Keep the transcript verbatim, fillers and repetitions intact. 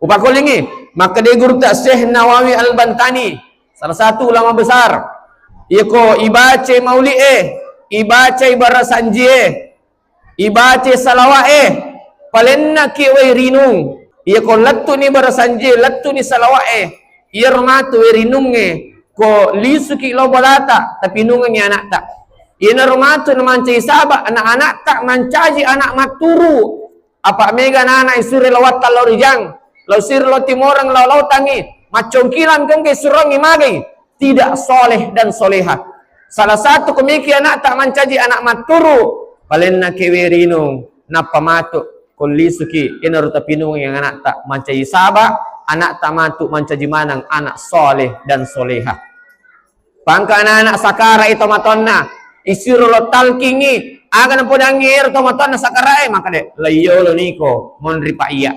Upakkulingngi, makkeda gurutta Syekh Nawawi Al-Bantani, salah satu ulama besar. Iyako ibacai mauli'e, ibacai barasanjie, ibacai salawa'e, palenna ki wae rinung. Iyako lettuni barasanjie, lettuni salawa'e, iyaro matu wae rinungnge ko lisuki lao bolata, tapinungengngi anakta. Iyanaro matu namancai saba, anak-anakta mancaji anak matturu. Apa mega nana isure lao wattang lao rijang, lao sir lao timoreng, lao lautangi, maccongkilang kengke surongi magai, tidak soleh dan soleha. Salah satu kemiki anakta mancaji anak matturu, palenna kewe rinung, nappa matu kollisuki, enaro tapinungi anakta mancaji saba, anakta matu mancaji manang anak soleh dan soleha. Pangka anak-anak sakara itu matonna, isiro lo talkingi, aga napodangi ero to matonna sakara e, maka de, laiyolo niko, monri pa iya.